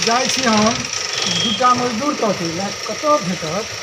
जाइ छी हम दूटा मजदूर तकै लए, कतऽ भेटत?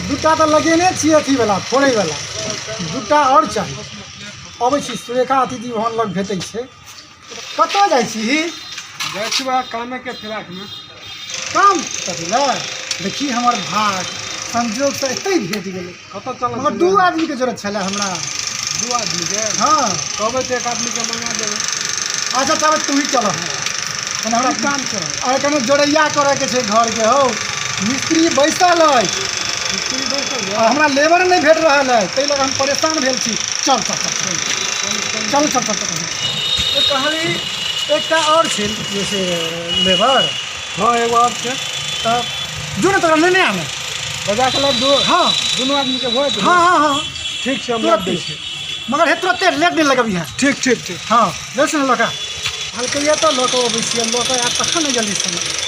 दूटा तऽ लगेने छी अथीवला फोड़ैवला, दूटा आओर चाही। अबै छी सुरेखा अतिथि भवन लग भेटै छै। कतऽ जाइ छी? जाइ छी वएह कामेके फिराकमे। काम कथी लए? देखी हमर भाग संजोगसँ एतहि भेट गेलै। कतऽ चलऽ? मगर दू आदमीके जरूरत छलै हमरा। दू आदमीके? हँ। कहबै तऽ एक आदमीके मंगा देबै। अच्छा तब तू ही चलऽ, कने हमरा की काम छै? अरे कने जोड़ैया करैके छै घरके हौ, मिस्त्री बैसल अछि। मिस्त्री बैसल यऽ? आ हमरा लेबर नहि भेट रहल अछि, ताहि लऽ कऽ हम परेशान भेल छी। चल चल चल चल चल चल चल चल। कहली एकटा आओर छै जे से लेबर। हँ, एगो आओर छै। तऽ जो ने, तोरा लेने आने। बजा के लाबि दू? हँ। दुनू आदमीके भऽ जेतै? हँ हँ हँ। ठीक छै, हम तुरत लाबि दै छी। मगर हे तुरते, लेट नहि लगबिहे। ठीक ठीक ठीक। हँ, जल्दी लऽ कऽ कहलकैए तऽ लऽ कऽ अबै छियै। लऽ कऽ आयब तखन ने जल्दीसँ।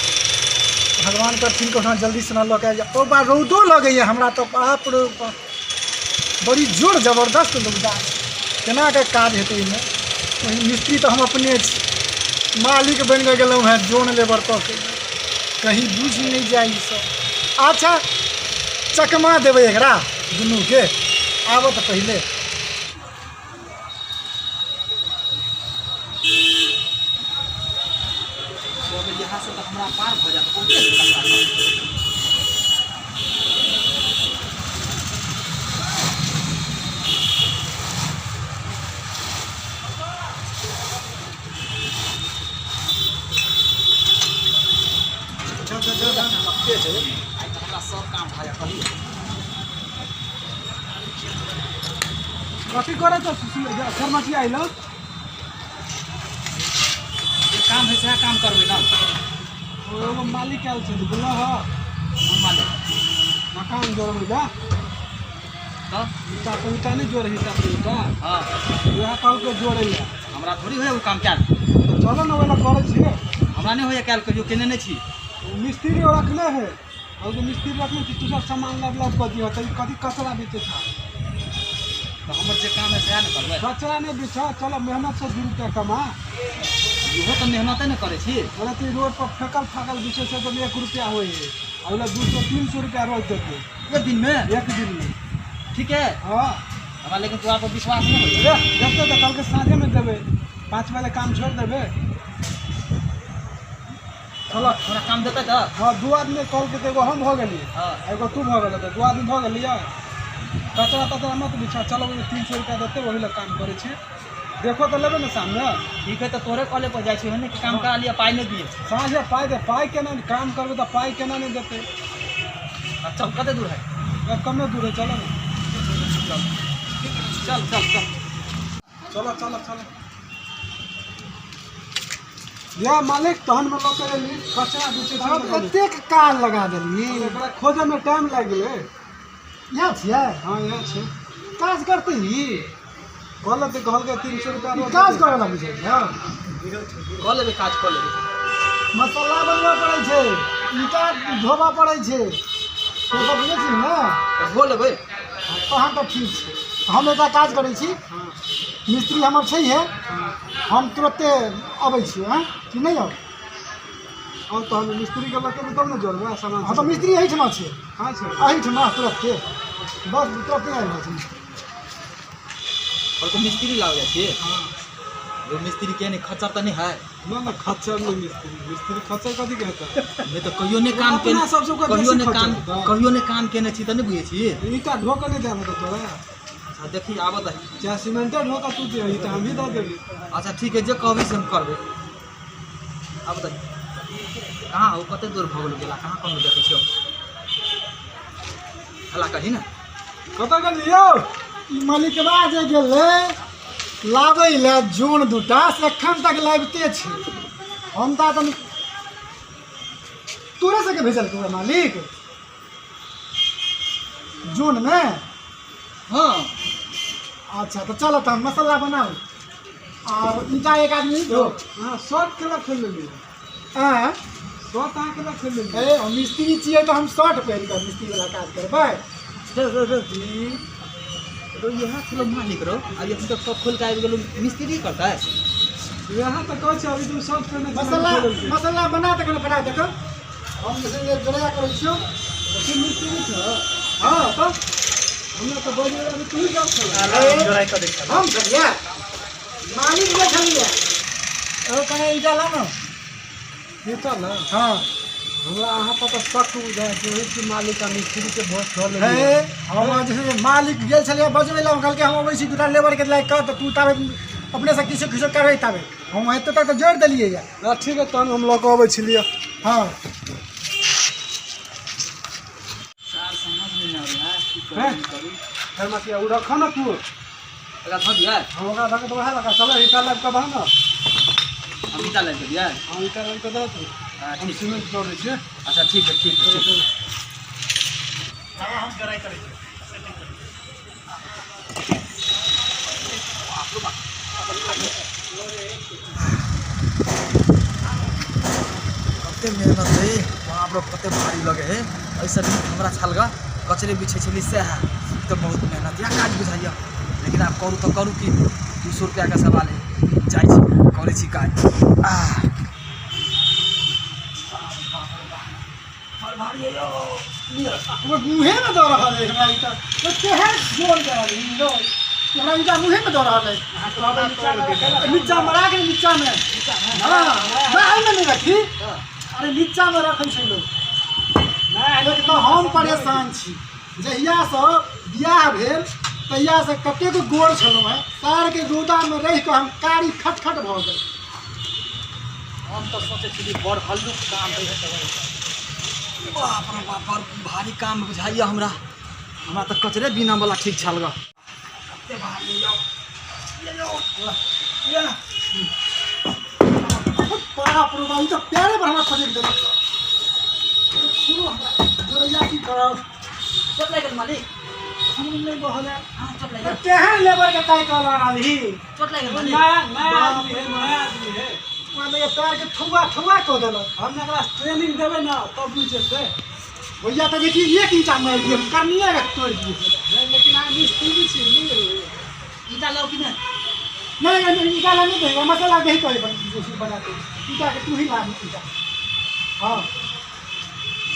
भगवान करथिन कहुना जल्दीसँ लऽ कऽ आबि जाय। ओ बा, रौदो लगैए हमरा तऽ, बाप रे बाप, बड़ी जोर जबरदस्त रौदा छै। केना कऽ काज हेतै एहिमे? वही मिस्त्री तऽ हम अपने छी, मालिक बनि कऽ गेलहुँ हेँ जोन लेबर कऽ के, कहीं बुझि नहि जाइ ईसभ। अच्छा चकमा देबै एकरा दुनूके, आबऽ तऽ पहिले। यहाँ से तऽ हमरा पार भऽ जायत बहुते कचरा सब। आइ तऽ हमरा सब काम भऽ जायत कहलियै। कथी करै छौ शर्मा जी आइल? जे काम है सएह काम करबै ने। ओ एगो मालिक आयल छै, बुझलह? कोन मालिक? मकान जोड़बै लए। तऽ ईटा पर ईटा नहि जोड़ै, ईटा पर ईटा। हँ। उएह कहलकै जोड़ै लए। हमरा थोड़ी होइए ओ काम कयल। तऽ चलो ने, ओहि लए करै छियै। हमरा नहि होइए कयल, कहियो केने नहि छी। ओ मिस्त्री रखने है, कहलकै मिस्त्री रखने छी, तू सब सामान लाबि लाबि कऽ दिहऽ। तऽ ई कथी कचरा बेचै छह? तऽ हमर जे काम है सएह ने करबै। कचरा नहि बेचह, चलो मेहनतसँ 2 रुपया कमा। इहो तऽ मेहनते ने करै छी। बोले तऽ ई रोड पर फेकल फाकल बेचै छै तऽ 1 रुपया होइ है, आ ओहि लए 200 300 रुपया रोज देतै। एक दिनमे? एक दिनमे। ठीक है। हँ। हमरा लेकिन तोरा पर विश्वास नहि होइए। रे देखते तऽ, कहलकै साँझेमे देबै, 5 बजे काम छोड़ि देबै, चलो। हमरा काम देतै तऽ? हँ, दू आदमी कहलकै तऽ एगो हम भऽ गेलियै। एगो तू भऽ गेल, तऽ दू आदमी भऽ गेलियै। कचरा तचरा मत बिछा, चलो, ओहिमे 300 रुपया देतै, ओहि लए काम करै छियै। देखो तऽ लेबै ने सामने। ठीक है, तऽ तोरे कॉले पर जाइ छी ने कि काम करा लिअ, पाइ नहि दिए। साँझे पाइ दे, पाइ केना नहि? काम करबै तऽ पाइ केना नहि देतै? आ चल, कते दूर है? कमे दूर है, चलो ने। चल चल चल चल। चलो चलो चलो। या मालिक, तहन मे लऽ के एली, कचरा बिछै छै। तब एतेक काल लगा देलही? एकरा खोजैमे टाइम लागि गेलै। इएह छियै? हँ, इएह छै। काज करते ही? कहलक तऽ कहलकै 300 रुपया ई रोज काज देतै। करऽ लगै छै? कऽ लेबै, काज कऽ लेबै। मसाला बनबऽ पड़ै छै, ईटा धोबऽ पड़ै छै, से सब बुझै छी ने? तऽ धो लेबै। तहन तऽ ठीक छै। हम एकटा काज करै छी। मिस्त्री हमर छैहे, हम तुरते अबै छी। आँय, कि नहि आउ? आउ तहन, मिस्त्रीके लऽ के एबै तब ने जोड़बै सामान। हँ, तऽ मिस्त्री एहिठमा छै। कहाँ छै? एहिठमा, तुरते, बस तुरते आबि रहल छै मिस्त्री। कहलकै मिस्त्री लाबै जाइ छी। यो मिस्त्री के नहि खच्चर तऽ नहि है? ना ना, खच्चर नहि मिस्त्री, मिस्त्री खच्चर कथी के हेतै? नहि तऽ कहियो नहि काम अपना केने सबसँ ओकर कहियो बेसी नहि काम खच्चर हेतै। कहियो नहि काम केने छी तऽ नहि बुझै छी। ईटा ढो कऽ नहि देब तऽ तोरा? अच्छा देखी, आबऽ दही। चाहे सीमेंटे ढो कऽ तू दे, ईटा हमही दऽ देबै। अच्छा ठीक है, जे कहबी से हम करबै। आब दही, कहाँ हो? कते दूर भऽ गेलो गेला? कहाँ कोनो देखै छियौ? हल्ला करही ने। कतऽ गेलियै? ई मलिकवा जे गेलै लाबै लए जोन दूटा, से एखन तक लाबिते छै। हम तऽ तनी तोरे सबके भेजलकौ मालिक जोनमे? हँ। अच्छा तऽ चल, तहन मसाला बनाउ आर ईटा एक आदमी धो। अहाँ शर्ट केना खोलि लेलियै? आँय? शर्ट अहाँ केना खोलि लेलियै? ए, हम मिस्त्री छियै तऽ हम शर्ट पहिर कऽ मिस्त्रीवला काज करबै? रे रे रे जी रो, इएह छलो मालिक रो। अभी एखन तक सब खोलि कऽ आबि गेलौ, मिस्त्री करतै? यहाँ तऽ कहै छै अभी तू शर्ट पहिने छी, मसाला खोलल मसाला बना तखन फटा देख। हम जे छै जोड़ैया करै छियौ। छै। तू मिस्त्री छह? हँ तऽ हमरा तऽ बजै अभी तू ही जाउ छह। अरे हम छलियै मालिक जे छलियै ओ कने ईटा ला ने। ये चल ना। हँ। हमरा अहाँ पर तऽ शक बुझाइ छै, ओहि छी मालिक आ मिस्त्री के भोज धऽ हे लेलियै। हम जे छै मालिक गेल छलियै बजबै लए, हम कहलकै हम अबै छी दूटा लेबरके लए कऽ, तऽ तू ताबे अपनेसँ किछो किछो करबै, ताबे हम एतऽ तक तऽ जोड़ि देलियै यऽ। ना ठीक है, तहन हम लऽ कऽ अबै छी लिअ। हँ। सर समझ में नहीं आबै है की करू हैं? नहीं करू। फेर मतिया ओ रखऽ ने तू। एकरा धऽ दियै? हम ओकरा धऽ कऽ तऽ उएह लगा चल, ईटा लाबि कऽ दह ने। हम ईटा लाबि कऽ दियै? हँ, ईटा लाबि कऽ दह तू। हाँ, हम ठीक। सीमेंट दऽ दै छियै। अच्छा ठीक है, ठीक है, ठीक है। हम जोड़ाइ करै छी। कते मेहनत है बाप रे, कते भारी लगे है। ऐसा नीक हमरा छलगा कचरे बिछै छली सएह तऽ बहुत मेहनत या काज बुझाइया, लेकिन आब करू तऽ करू की, 200 रुपैआके सवाल है। जाइ छी करै छी काज। आह ओ मुँहेमे दऽ रहल है हमरा ईटा, ओ केहन जोर दऽ रहल है यौ, हमरा ईटा मुँहेमे दऽ रहल है। नीचामे राख ने, नीचामे। हँ, एहिमे नहि रखी। अरे नीचामे रखै छै लोक। एक तऽ हम परेशान छी, जहियासँ बियाह भेल तहियासँ कतेक गोर छलहुँ हेँ, सारके रौदामे रहि कऽ हम कारी खटखट भऽ गेल। हम तऽ सोचै छी बड़ हल्लुक काम है, बाप रे बाप, बड़ भारी काम बुझाइया हमरा। हमरा तऽ कचरे बिना वाला ठीक छल ग। कते भारी यौ। यौ, या। बाप रे बाप, ई तऽ प्यारे पर हमरा पटकि देलक। हमरा जोड़ैया की करब? चोट लागि गेल मालिक? खून नहि बहल है। हाँ, चोट लागि गेल। केहन लेबरके ताकि कऽ लऽ चोट लागि गेल मालिक? नया नया आदमी है, नया आदमी है। मतलब पैरके ठुआ ठुआ कऽ देलक। हम एकरा ट्रेनिंग देबै ने तब बुझि जेतै। भैया तऽ जेकि एक ईटा मारि दिए करनिए के तोड़ि दिए। नहीं, लेकिन अहाँ मिस्त्री छी नहीं? ईटा लाउ कि नहि? नहीं नहीं, ईटा ला नहीं देगा, मसाला दही करे बना दे ईटा के, तू ही ला ईटा। हाँ।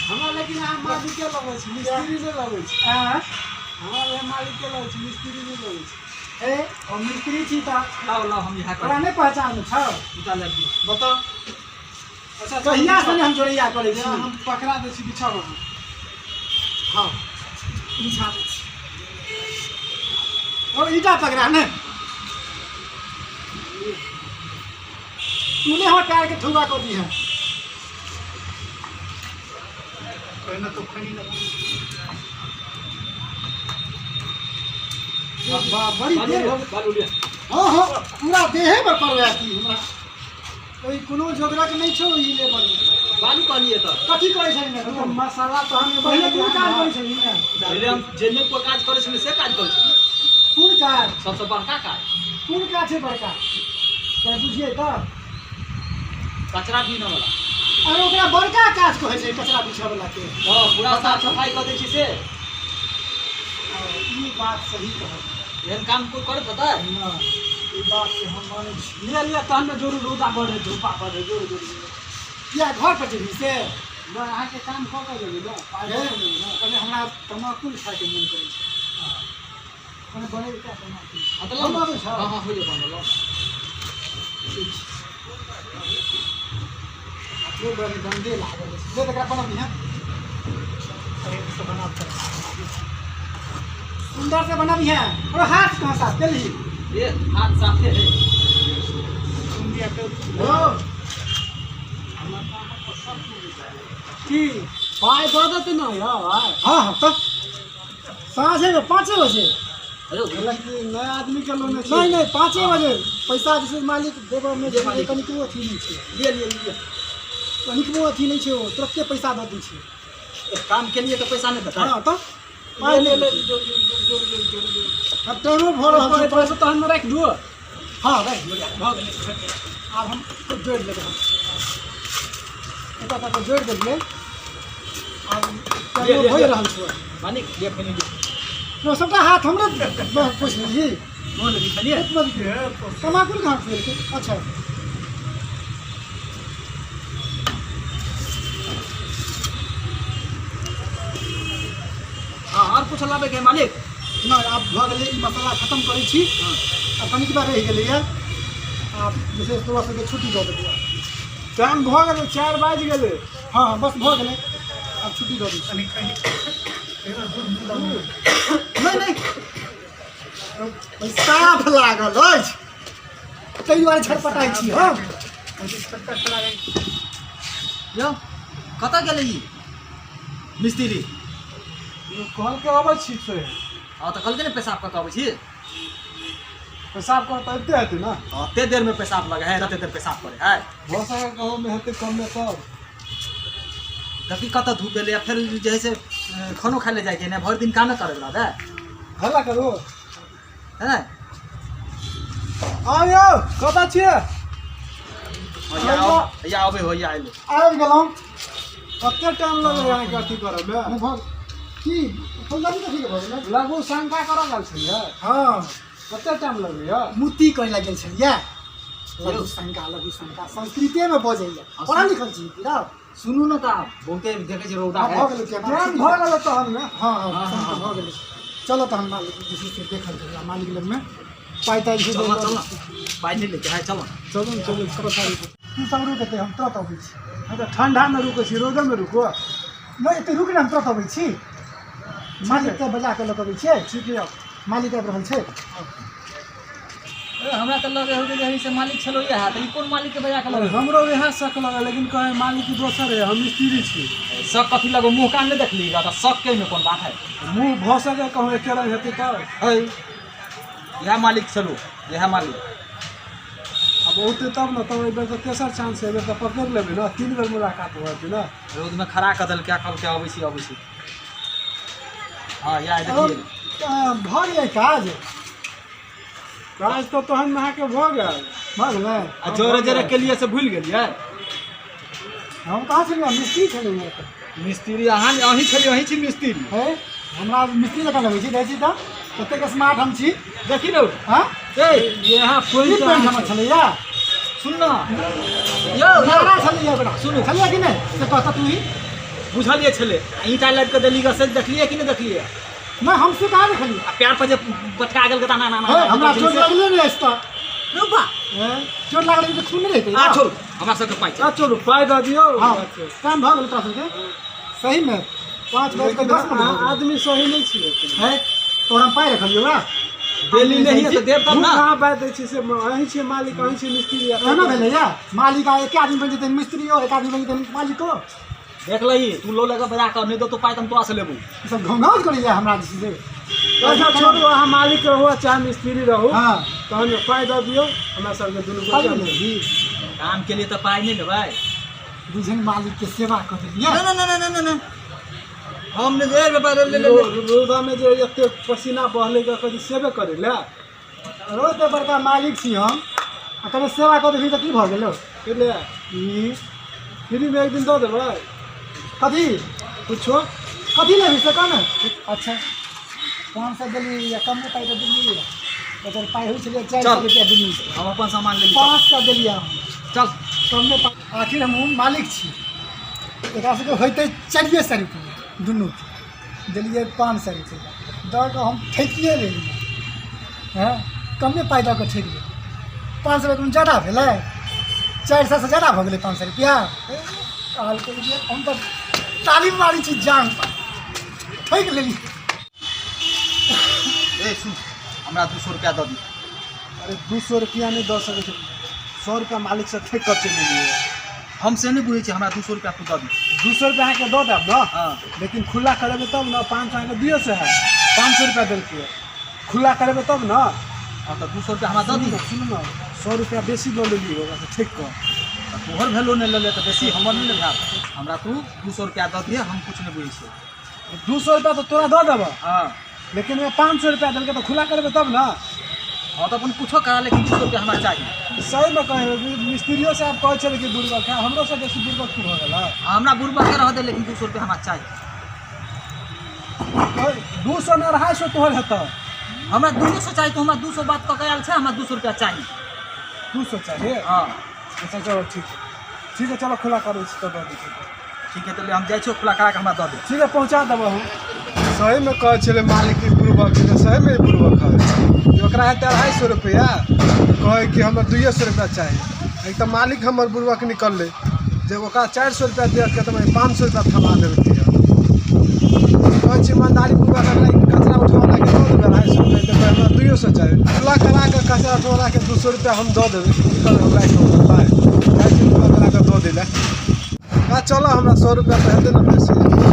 हमरा लेकिन अहाँ मालिके लगै छी, मिस्त्री नहि लगै छी। आँ? हमरा लग मालिके लगै छी, मिस्त्री नहि लगै छी। ए हम मिस्त्री छी तऽ। लाउ लाउ, हम इएह तोरा करब। नहि पहचान छौ? ईटा लाबि दियौ। बताउ। अच्छा कहिया से नहि हम जोड़ैया करै छी। हम पकड़ा दै छी, बिछाउ। हाँ बिछा दै छी। ओ ईटा पकड़ा ने, तूने हमर पैर के ठुआ कऽ दी है। तो खैनी वाह, बड़ी देर। बालू लिअ। हाँ हाँ, पूरा देहे पर पड़बै की हमरा। ओहि कोनो जोगरक नहि छौ ई लेबर मे। बालू कहलियै तऽ। कथी करै छही ने तू? मसाला तऽ हम पहिले कोन काज करै छही ने? पहिले हम जे नहि कोइ काज करै छलियै से काज करै छलियै। कोन काज? सबसँ बड़का काज। कोन काज छै बड़का, तैं बुझियै तऽ। कचरा बीनऽ वाला। अरे ओकरा बड़का काज कहै छै कचरा बिछऽ वला के? तऽ पूरा साफ सफाइ कऽ दै छी से। ई बात सही कहल। एहन काम कोइ करैत हेतै? नहि, ई बात के हम मानै छी। लिअ लिअ, तहन ने जोरू, रौदा बढ़े, धूपा बढ़े, जोरू जोरू। किया घर पर जेबही से? नहि, अहाँके काम कऽ कऽ जेबै ने, पाइ दऽ कऽ जेबै ने। कने हमरा तमाकुल खायके मोन करै छै, कने बनेलका तमाकुल। हाँ तऽ लाउ। बनाबै छौ? हाँ हाँ, होइए बनल, लाउ। ठीक छै। अपनो बड़ी गन्दे लागल अछि। ले तऽ एकरा बनबिहें, से बना सुंदर से बनबिहें। और हाथ कहाँ साफ केलही? ये हाथ साफे है। ओ की पाइ दऽ देतै ने यौ आइ? हाँ हाँ, तऽ साँझेमे 5 बजे। अरे लेकिन नया आदमीके लोन छै। नहीं नहीं, 5 बजे पैसा जे छै मालिक देबऽमे जे मालिक। कनिकबो अथी नहि छै। लिए लिए लिए। कनिकबो अथी नहि छै, ओ तुरन्ते पैसा दऽ दै छै। काम के लिए तऽ पैसा नहि देतै? हाँ तऽ पाइ ले ले ले, जोड़ जोड़ जोड़ जोड़ जोड़ जोड़। अब टाइमो भऽ रहल छै। पैसा तहन राखि दियौ। हाँ राखि दियौ, भऽ गेलै। आब हम जोड़ि लेबै, हम एतऽ तक जोड़ि देलियै। आब टाइमो ले, भऽ ले। रहल छै। मालिक लिए, खैनी लिए। नो, सबटा हाथ हमरे पोछि लेलही। मोन लिखलियै। तमाकुल कहाँ खुएलकै? अच्छा कुछ लाबैके है मालिक? नहि, आब भऽ गेलै, ई मसाला खतम करै छी। आब कनिकबा रहि गेलैए। आब जे छै तोरा सबके छुट्टी दऽ देबै। टाइम भऽ गेलै, 4 बाजि गेलै। हँ हँ, बस भऽ गेलै, आब छुट्टी दऽ दै छी। नहि नहि, साफ लागल अछि, ताहि दुआरे छटपटाइ छी हम। यौ, कतऽ गेलै ई मिस्त्री? कहलकै अबै छी से। हँ, तऽ कहलकै ने पेशाब कऽ कऽ अबै छी। पेशाब कर तऽ अबिते हेतै ने। ओते देरमे पेशाब लगै है, एते देर पेशाब करै है। भऽ सकै कहूँमे हेतै कममे तब। देखी कतऽ धूप एलै। फेर जे है से खानो खाइ लए जाइके नहि, भरि दिन कामे करै रहबै। हल्ला करू। है ने? आउ यौ, कतऽ छियै? या अबै हो, या अयलै। आबि गेलहुँ। कते टाइम लगै अहाँके अथी करऽमे? नहि भऽ की फुलदानी कथीके भऽ गेलै? लघु शंका करऽ गेल छलियै। हँ। कते टाइम लगैया? मुत्ती करै लए गेल छलियै। लघु शंका, लघु शंका संस्कृतेमे बजैया, पढ़ल लिखल छी की? सुनू ने, तऽ आब बहुते देखै छी रौदा। भऽ गेलै कि? टाइम भऽ गेलै तहन ने। हँ हँ, शंका भऽ गेलै। चलो तहन मालिक जे छै से देखल जाइए। मालिक लगमे पाइ ताइ छै? चल चल, पाइ नहि लेके है, चल। चलू ने, चलू, तू सब रुक एतै, हम तुरत अबै छी। हँ, तऽ ठंडामे रुकै छी, रौदेमे रुकू। नहि, एतै रुक ने, हम तुरत अबै छी। मालिकके बजा कऽ लऽ कऽ अबै छियै। ठीक यऽ। मालिक आबि रहल छै। हमरा तऽ लगे हो गेलै से मालिक छलो इएह, तऽ ई कोन मालिकके बजा कऽ लगे? हमरो इएह शक लगल, लेकिन कहै मालिक दोसर है, हम मिस्त्री छी। शक कथी लगो? मुँह कान नहि देखली तऽ शक के कोन बात है? मुँह भऽ सकै कहूँ एके रंग हेतै तऽ। है, इएह मालिक छलो, इएह मालिक। आब औतै तब ने। तब एहि बेर तऽ तेसर चांस है, एहि बेर तऽ पकड़ि लेबै ने। 3 बेर मुलाकात भऽ जेतै ने। रौदमे खड़ा कऽ देलकै, कहलकै अबै छी, अबै छी। हँ, इएह देखिए। भऽ गेलै काज? काज तऽ तहन अहाँके भऽ गेल। भऽ गेलै। आ जोरे जोरे के लिए से भूलि गेलियै? हम कहाँ छलियै? मिस्त्री छलियै। मिस्त्री अहाँ अहीं छलियै, अहीं छी मिस्त्री। है, हमरा मिस्त्री जकाँ लगै छी? देखै छी तऽ कतेक स्मार्ट हम छी। देखी ने। हँ। ए यहाँ की कोइ पेंट हमर छलैया? सुन न यौ। नारा छलैया ओकरा। सुनू। छलैया कि नहि से कहता तू ही। बुझलियै छलै, ईंटा लाबि कऽ देली से देखलियै कि नहि देखलियै? नहि, हम से कहाँ देखलियै। आ प्यार पर जे पटका गेल तऽ ना ना। हे, हमरा चोट लगले नहि अछि तऽ। रुपा। हे, चोट लागलै तऽ खून नहि रहितै। आ छोड़ू, हमरा सबके पाइ आ चलू, पाइ दऽ दियौ। हँ, टाइम भऽ गेल तोरा सबके। सहीमे 5 बजके 10 मिनट भऽ गेल। आदमी सही नहि छियै। है, तोरा हम पाइ रखलियौ ओकरा। देली नहीं है तऽ देब तब झूठ ना। कहाँ बाजि दै छी से? अहीं छियै मालिक, अहीं छियै मिस्त्री। एहनो भेलैया? मालिक आ एके आदमी बनि जेतै मिस्त्रियो, एक आदमी बनि जेतै मालिको। देख लही, तू लो लगा बजा कऽ नहि देतो पाइ तऽ हम तोरा से लेबू। ई सब घोंघाउज करैया हमरा जे छै से। अच्छा छोड़ू, अहाँ मालिक रहू आ चाहे मिस्त्री रहू, हँ। तहन पाइ दऽ दियौ हमरा सबके दुनू। पाइ गोटे। लेबही? काम के लिए तऽ पाइ नहि लेबै। बुझन मालिक के सेवा कऽ देलियै। ना ना ना ना ना ना, हम नहि ए बाबा, ले ले ले। रौदामे जे एते पसीना बहलै तऽ कथी सेवे करै लए? रोज तऽ बड़का मालिक छी हम आ कनि सेवा कऽ देबही तऽ की भऽ गेलौ? के ले। ई फ्रीमे एक दिन दऽ देबै। कथी? कुछो। कथी लेबही से कह ने। अच्छा, 500 देलियै या कमे पाइ तऽ देलियै, एकर पाइ होइ छलै 400 चल। रुपैआ दुनू। हम अपन सामान लेली। 500 देलियै हम। चल। कमे पाइ, आखिर हम मालिक छी। एकरा सबके होइतै 400 रुपैआ दुनूके, देलियै 500 रुपैआ दऽ कऽ हम ठकिए लेलियै। हँ, कमे पाइ दऽ कऽ ठकि लेलियै। 500 रुपैआ कोनो जादा भेलै? 400सँ जादा भऽ गेलै 500 रुपैआ। कहलकै जे हम तऽ ताली मारै छी जान पर, ठकि लेली। ए सुन, हमरा 200 रुपैआ दऽ दी। अरे, 200 रुपैआ नहि दऽ सकै छै। 100 रुपैआ मालिकसँ ठकि कऽ चलि गेलियै। हम से नहि बुझै छी, हमरा 200 रुपैआ तू दऽ दी। 200 रुपैआ अहाँके दऽ देब ने। हँ। लेकिन खुला करेबै तब ने। 500 अहाँके दियौ से है, 500 रुपैआ देलकै, खुला करेबै तब ने। हँ, तऽ 200 रुपैआ हमरा दऽ दी। सुनू ने, 100 रुपैआ बेसी लऽ लेलियै ओकरासँ ठकि कऽ। तऽ तोहर भेलो नहि लेले तऽ बेसी हमर नहि ने भेल। हमरा तू 200 रुपैआ दऽ दिहे, हम किछु नहि बुझै छियै। 200 रुपैआ तऽ तोरा दऽ देबऽ। हँ। लेकिन ओहिमे 500 रुपैआ देलकै तऽ खुला करेबै तब ने। हँ, तऽ अपन कुछो करा, लेकिन 200 रुपैआ हमरा चाही। सहीमे कहै मिस्त्रियो साहब कहै छलै कि बुड़बक है, हमरो से बेसी बुड़बक तू भऽ गेल। हमरा बुड़बके रह दे, लेकिन 200 रुपैआ हमरा चाही। 200 ने, 250 तोहर हेतऽ। हमरा 200 चाही। तो हमरा 200 बात कऽ के आयल छै, हमरा 200 रुपैआ चाही। 200 चाही? हँ। अच्छा चलो, ठीक है, ठीक है, चलो, खुला करै छी तऽ दऽ दै छी। ठीक है, तऽ ले, हम जाइ छियौ, खुला करा कऽ हमरा दऽ दे। ठीक है, पहुँचा देबऽ हम। सहीमे कहै छलै मालिक कि बुड़बक छै, तऽ सहीमे ई बुड़बक है। जे ओकरा हेतै 250 रुपैआ, कहै कि हमरा 200 रुपैआ चाही। एक तऽ मालिक हमर बुड़बक निकललै जे ओकरा 400 रुपैआ देके तऽ 500 रुपैआ थमा देलकै। कहै छी ईमानदारी पूर्वक अगर ई कचरा उठबैवलाके दऽ देबै 250 रुपैआ, तऽ कहै हमरा 200 चाही। खुला करा कऽ कचरा उठबैवलाके 200 रुपैआ हम दऽ देबै। की करबै, हम राखि लेबै, जाइ छी खुला करा कऽ दऽ दै लए। आ चलऽ, हमरा 100 रुपैआ तऽ हेतै ने बेसी।